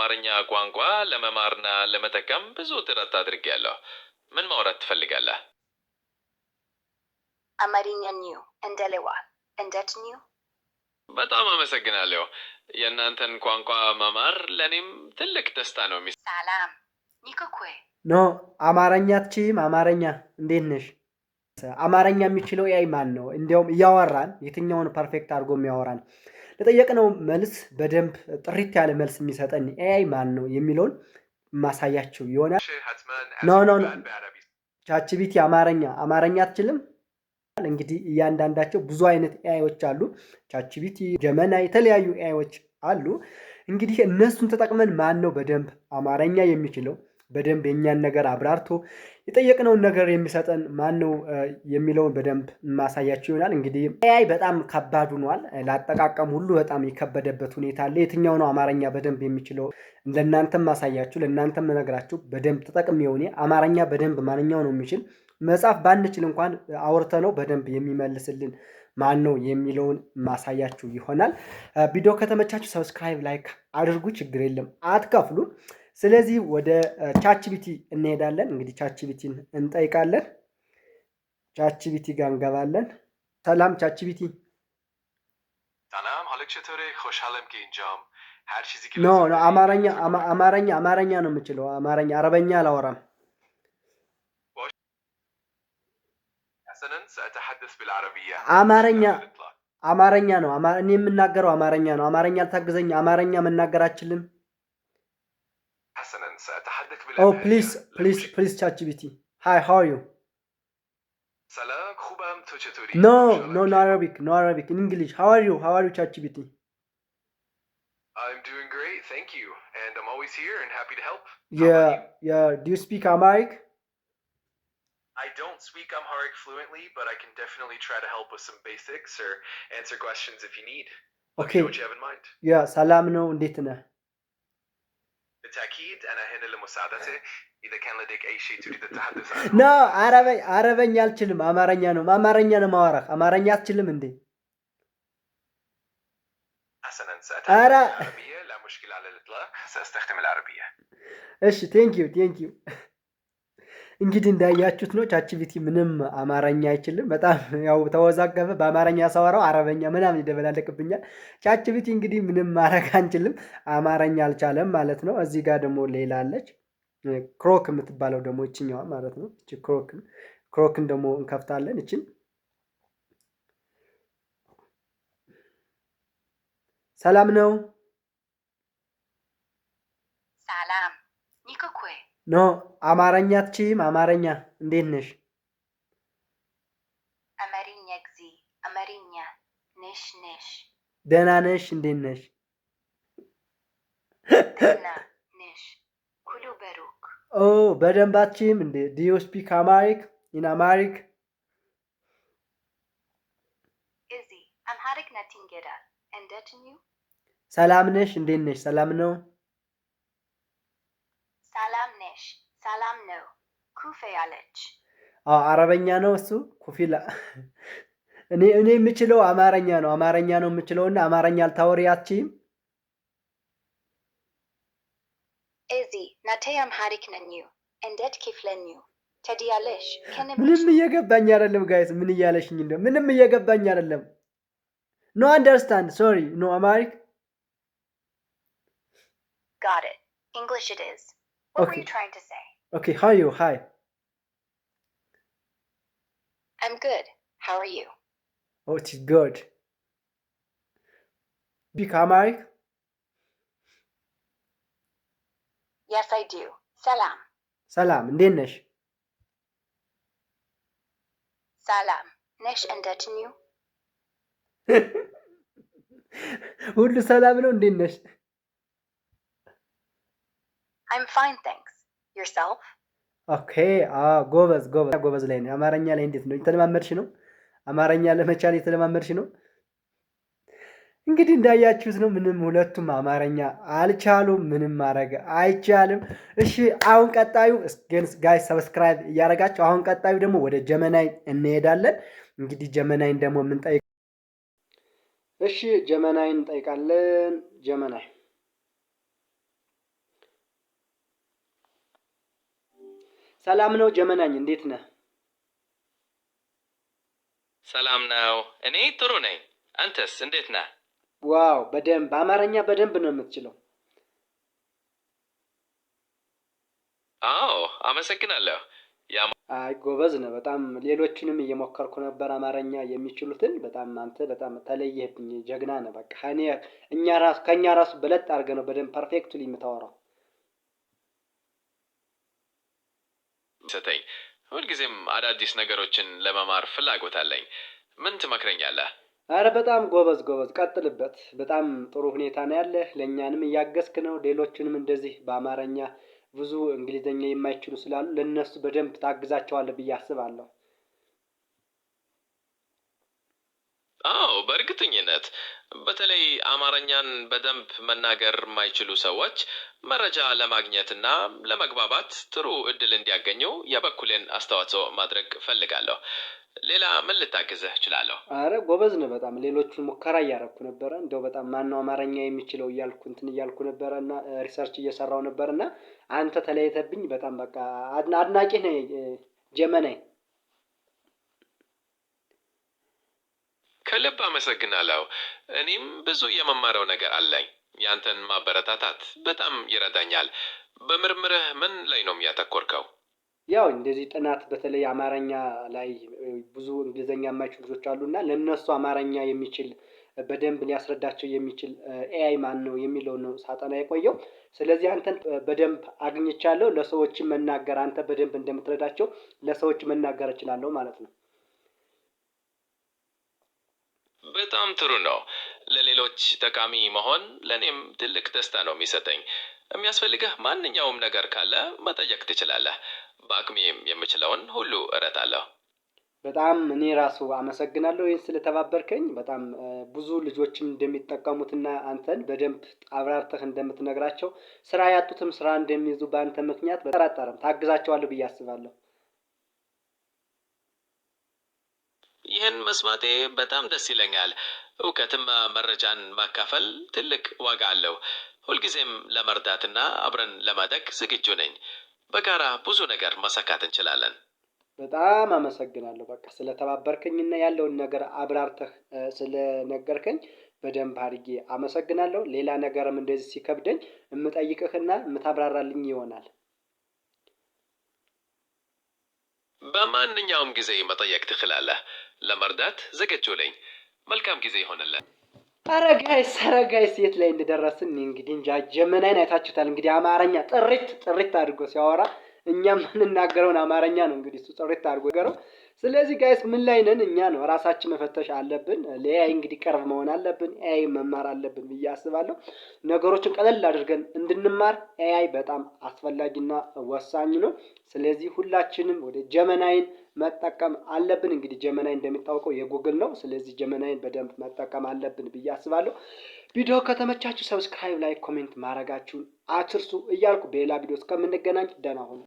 አማርኛ ቋንቋ ለመማርና ለመጠቀም ብዙ ጥረት አድርጌያለሁ። ምን ማውራት ትፈልጋለህ? አማርኛ new እንደሌዋ እንዴት new? በጣም አመሰግናለሁ። የእናንተን ቋንቋ መማር ለእኔም ትልቅ ደስታ ነው። ሰላም ኒኮኩዌ። No፣ አማርኛ አትችይም? አማርኛ፣ እንዴት ነሽ? አማርኛ የሚችለው AI ማን ነው? እንዲያውም እያወራን የትኛውን perfect አድርጎ የሚያወራን፣ ለጠየቅነው መልስ በደንብ ጥርት ያለ መልስ የሚሰጠን AI ማን ነው የሚለውን ማሳያችሁ ይሆናል። No, ChatGPT አማርኛ፣ አማርኛ አትችልም። እንግዲህ እያንዳንዳቸው ብዙ አይነት AI ዎች አሉ። ChatGPT፣ Gemini፣ የተለያዩ AI ዎች አሉ። እንግዲህ እነሱን ተጠቅመን ማን ነው በደንብ አማርኛ የሚችለው፣ በደንብ የእኛን ነገር አብራርቶ የጠየቅነውን ነገር የሚሰጠን ማን ነው የሚለውን በደንብ ማሳያችሁ ይሆናል። እንግዲህ AI በጣም ከባድ ሆኗል። ለአጠቃቀም ሁሉ በጣም የከበደበት ሁኔታ አለ። የትኛው ነው አማርኛ በደንብ የሚችለው፣ ለእናንተም ማሳያችሁ፣ ለእናንተም መነግራችሁ፣ በደንብ ተጠቅሜው እኔ አማርኛ በደንብ ማንኛው ነው የሚችል፣ መጻፍ ባንችል እንኳን አውርተነው በደንብ የሚመልስልን ማን ነው የሚለውን ማሳያችሁ ይሆናል። ቪዲዮ ከተመቻችሁ subscribe፣ like አድርጉ። ችግር የለም፣ አትከፍሉም። ስለዚህ ወደ ChatGPT እንሄዳለን። እንግዲህ ChatGPT ን እንጠይቃለን። ChatGPT ጋር እንገባለን። ሰላም ChatGPT። سلام، حالت چطوره؟ خوشحالم که اینجام. هر چیزی که No لازم No داری አማርኛ لطفا کمک አማርኛ፣ አማርኛ ነው የምችለው። አማርኛ፣ አረበኛ አላወራም። باش. حسنا، سأتحدث بالعربية. አማርኛ مشكلة على الإطلاق. አማርኛ ነው። እኔ የምናገረው አማርኛ ነው። አማርኛ አልታግዘኝ። አማርኛ መናገር አችልም። حسنا، سأتحدث Oh بالأمهرية. Please. لا Please. مشكلة. Please, ChatGPT. Hi, how are you? سلام، خوبم، تو چطوری؟ No. خوشحالم No, no که Arabic, no Arabic, in English. How are you? How are you, ChatGPT? I'm doing great, thank you. And I'm always here and happy to help. How about Yeah. you? Yeah, do you speak Amharic? I don't speak Amharic fluently, but I can definitely try to help with some basics or answer questions if you need. Let me Okay know what you have in mind. Yeah, ሰላም ነው፣ እንዴት ነህ? بالتأكيد، أنا هنا لمساعدتك إذا كان لديك أي شيء تريد التحدث عنه. No፣ አረበኛ አልችልም። አማርኛ ነው፣ አማርኛ ነው ማወራህ። አማርኛ አትችልም እንዴ? حسنا، ኧረ سأتحدث بالعربية. لا مشكلة على الإطلاق، سأستخدم العربية. እሺ፣ thank you, thank you። እንግዲህ እንዳያችሁት ነው፣ ChatGPT ምንም አማርኛ አይችልም። በጣም ያው ተወዛገበ። በአማርኛ ሳወራው አረበኛ ምናምን ይደበላለቅብኛል። ChatGPT እንግዲህ ምንም ማድረግ አንችልም፣ አማርኛ አልቻለም ማለት ነው። እዚህ ጋር ደግሞ ሌላ አለች፣ Grok የምትባለው ደግሞ ይችኛዋ ማለት ነው። እቺ Grok ን ደግሞ እንከፍታለን። እችን ሰላም ነው። ሰላም ኒኮኩዌ። No፣ አማርኛ አትችይም? አማርኛ፣ እንዴት ነሽ? አማርኛ ጊዜ አማርኛ ነሽ ነሽ። ደህና ነሽ? እንዴት ነሽ? ደህና ነሽ፣ ሁሉ በሩክ። Oh፣ በደንብ አትችይም እንዴ? Do you speak Amharic, in Amharic? እዚ Amharic ናቲንጌራ እንዴት new? ሰላም ነሽ? እንዴት ነሽ? ሰላም ነው። ሰላም ነሽ፣ ሰላም ነው፣ ኩፌ አለች። አዎ፣ አረበኛ ነው እሱ ኩፊላ። እኔ የምችለው አማርኛ ነው። አማርኛ ነው የምችለው እና አማርኛ አልታወሪ፣ አትችይም? እዚ ናቴ Amharic ነኙ እንዴት ክፍለኙ ተዲያለሽ? ምንም እየገባኝ አይደለም guys፣ ምን እያለሽኝ እንደ ምንም እየገባኝ አይደለም። No understand, sorry, no Amharic. Got it. English it is. What were Okay. you trying to say? Okay, how you? Hi. I'm good. How are you? Oh, it's good. Speak Amharic? Yes, I do. ሰላም። ሰላም፣ እንዴት ነሽ? ሰላም ነሽ፣ እንዴት new? ሁሉ ሰላም ነው፣ እንዴት ነሽ? I'm fine, thanks. Yourself? Okay፣ ጎበዝ፣ ጎበዝ፣ ጎበዝ ላይ ነው። አማርኛ ላይ እንዴት ነው? የተለማመድሽ ነው? አማርኛ ለመቻል የተለማመድሽ ነው? እንግዲህ እንዳያችሁት ነው። ምንም ሁለቱም አማርኛ አልቻሉም። ምንም ማድረግ አይቻልም። እሺ፣ አሁን ቀጣዩ ግን guys subscribe እያደረጋችሁ፣ አሁን ቀጣዩ ደግሞ ወደ Gemini እንሄዳለን። እንግዲህ Gemini ን ደግሞ የምንጠይቅ፣ እሺ፣ Gemini ን እንጠይቃለን። Gemini፣ ሰላም ነው Gemini፣ እንዴት ነህ? ሰላም ነው። እኔ ጥሩ ነኝ። አንተስ እንዴት ነህ? Wow፣ በደንብ አማርኛ በደንብ ነው የምትችለው። አዎ፣ አመሰግናለሁ። አይ ጎበዝ ነህ በጣም። ሌሎችንም እየሞከርኩ ነበር አማርኛ የሚችሉትን። በጣም አንተ በጣም ተለየህብኝ፣ ጀግና ነህ። በቃ እኔ እኛ ራሱ ከእኛ ራሱ በለጥ አድርገህ ነው በደንብ perfectly የምታወራው። ሰተኝ ሁልጊዜም አዳዲስ ነገሮችን ለመማር ፍላጎት አለኝ። ምን ትመክረኛለህ? አረ በጣም ጎበዝ ጎበዝ፣ ቀጥልበት። በጣም ጥሩ ሁኔታ ነው ያለህ። ለእኛንም እያገዝክ ነው። ሌሎችንም እንደዚህ በአማርኛ ብዙ እንግሊዝኛ የማይችሉ ስላሉ ለእነሱ በደንብ ታግዛቸዋለህ ብዬ አስባለሁ። አዎ፣ በእርግጠኝነት በተለይ አማርኛን በደንብ መናገር የማይችሉ ሰዎች መረጃ ለማግኘትና ለመግባባት ጥሩ እድል እንዲያገኙ የበኩሌን አስተዋጽኦ ማድረግ እፈልጋለሁ። ሌላ ምን ልታግዝህ እችላለሁ? አረ ጎበዝ ነህ በጣም። ሌሎቹን ሙከራ እያረኩ ነበረ። እንደው በጣም ማነው አማርኛ የሚችለው እያልኩ እንትን እያልኩ ነበረ እና research እየሰራው ነበር እና አንተ ተለይተብኝ በጣም በቃ አድናቂ ነህ Gemini። ከልብ አመሰግናለሁ። እኔም ብዙ የመማረው ነገር አለኝ። ያንተን ማበረታታት በጣም ይረዳኛል። በምርምርህ ምን ላይ ነው ያተኮርከው? ያው እንደዚህ ጥናት በተለይ አማርኛ ላይ ብዙ እንግሊዝኛ የማይችሉ ልጆች አሉ እና ለእነሱ አማርኛ የሚችል በደንብ ሊያስረዳቸው የሚችል AI ማን ነው የሚለው ነው ሳጠና የቆየው። ስለዚህ አንተን በደንብ አግኝቻለሁ። ለሰዎች መናገር አንተ በደንብ እንደምትረዳቸው ለሰዎች መናገር እችላለሁ ማለት ነው። በጣም ጥሩ ነው። ለሌሎች ጠቃሚ መሆን ለእኔም ትልቅ ደስታ ነው የሚሰጠኝ። የሚያስፈልግህ ማንኛውም ነገር ካለ መጠየቅ ትችላለህ። በአቅሜም የምችለውን ሁሉ እረዳለሁ። በጣም እኔ ራሱ አመሰግናለሁ ይህን ስለተባበርከኝ። በጣም ብዙ ልጆችም እንደሚጠቀሙትና አንተን በደንብ አብራርተህ እንደምትነግራቸው ስራ ያጡትም ስራ እንደሚይዙ በአንተ ምክንያት በጠራጠርም ታግዛቸዋለህ ብዬ አስባለሁ። ይህን መስማቴ በጣም ደስ ይለኛል። እውቀትም መረጃን ማካፈል ትልቅ ዋጋ አለው። ሁልጊዜም ለመርዳትና አብረን ለማደግ ዝግጁ ነኝ። በጋራ ብዙ ነገር ማሳካት እንችላለን። በጣም አመሰግናለሁ። በቃ ስለተባበርከኝና ያለውን ነገር አብራርተህ ስለነገርከኝ በደንብ አድርጌ አመሰግናለሁ። ሌላ ነገርም እንደዚህ ሲከብደኝ የምጠይቅህና የምታብራራልኝ ይሆናል። በማንኛውም ጊዜ መጠየቅ ትችላለህ። ለመርዳት ዝግጁ ነኝ። መልካም ጊዜ ይሆንልህ። አረ guys፣ አረ guys፣ የት ላይ እንደደረስን እንግዲህ እንጃ። Gemini ን አይታችሁታል እንግዲህ አማርኛ ጥርት ጥርት አድርጎ ሲያወራ እኛ የምንናገረውን አማርኛ ነው እንግዲህ እሱ ጥርት አድርጎ ገረው። ስለዚህ guys ምን ላይ ነን እኛ ነው ራሳችን መፈተሽ አለብን። ለ AI እንግዲህ ቅርብ መሆን አለብን። AI መማር አለብን ብዬ አስባለሁ። ነገሮችን ቀለል አድርገን እንድንማር AI በጣም አስፈላጊና ወሳኝ ነው። ስለዚህ ሁላችንም ወደ Gemini ን መጠቀም አለብን። እንግዲህ Gemini እንደሚታወቀው የጉግል ነው። ስለዚህ Gemini ን በደንብ መጠቀም አለብን ብዬ አስባለሁ። ቪዲዮ ከተመቻችሁ subscribe፣ like፣ comment ማድረጋችሁን አትርሱ እያልኩ በሌላ ቪዲዮ እስከምንገናኝ ደህና ሁኑ።